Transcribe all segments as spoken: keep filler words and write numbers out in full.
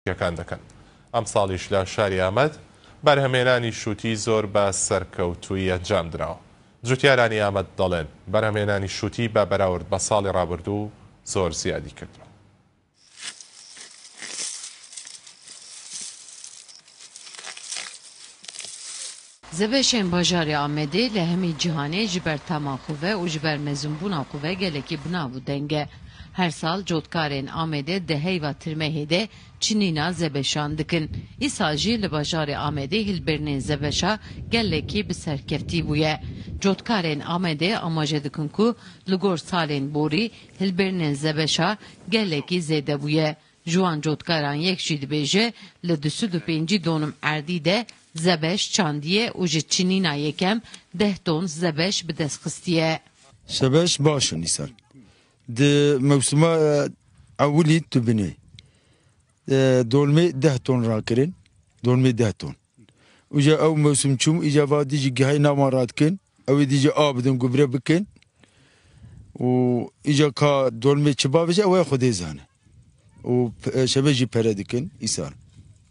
یەکان دەکەن. ئەم ساڵیش لە شاری ئامەد بەرهەمێنانی شووتی زۆر بە سەرکەوتووی ئەنجام دراوە. جوتیارانی ئامەد دەڵێن بەرهەمێنانی شووتی بە بەراورد بە ساڵی ڕابردوو زۆر زیادی کردووە. Zebeşên bajarê Amedê li hemî cîhanê ji ber tema xwe ve û ji ber mezinbûna xwe ve gelekî bi nav û deng e. Her sal cotkarên Amedê di heyva tirmehê de çinîna zebeşan dikin. Îsal jî li bajarê Amedê hilbirnên zebeşa gelekî bi serkeftî bûye. Cotkarên Amedê amaje dikin ku li gor salên borî hilbirnên zebeşa gelekî zêde bûye. Ji wan cotkaran yek jî dibêje, li du sed û pêncî donum erdî de zebeş çandiye û ji çinîna yekem deh ton zebeş bi dest xistiye. Zebeş baş in îsal. Di mewsima, e, ewilî tu binê, e, dolmê deh ton rakirin. Dolmê deh ton. Uca ew mewsim çûm, îca va dî jî gihayê navan radikin. Ew ê dî jî a bidin, gubre bikin. Û îca ka dolmê çi bavêje, ew ê Xwedê zane. Û pe-, şeve jî pere dikin îsal.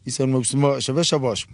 Îsal mewsima şeve şebaş bû.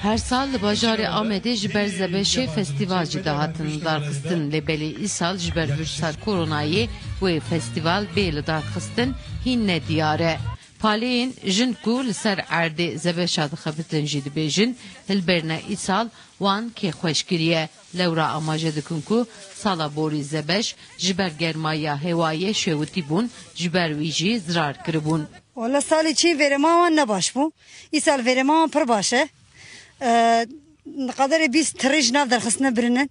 Her sal li bajarê Amedê ji ber zebeşê festîval jî dihatin lidarxistin, lê belê îsal ji ber vîrusa koronayê wê festîval bê lidarxistin hîn ne diyar e. Paleyên jin ku li ser erdê zebeşa dixebitin jî dibêjin, hilberîna îsal wan kêfxweş kiriye. Lewra amaje dikin ku sala borî zebeş ji ber germaya hewayê şêwitî bûn, ji ber wî jî zirar kiribûn. Wele salê çî vêrema wan ne baş bû. Îsal vêrema wan pir baş e. E, Qederê bîst tirî ji nav derxistine birinin.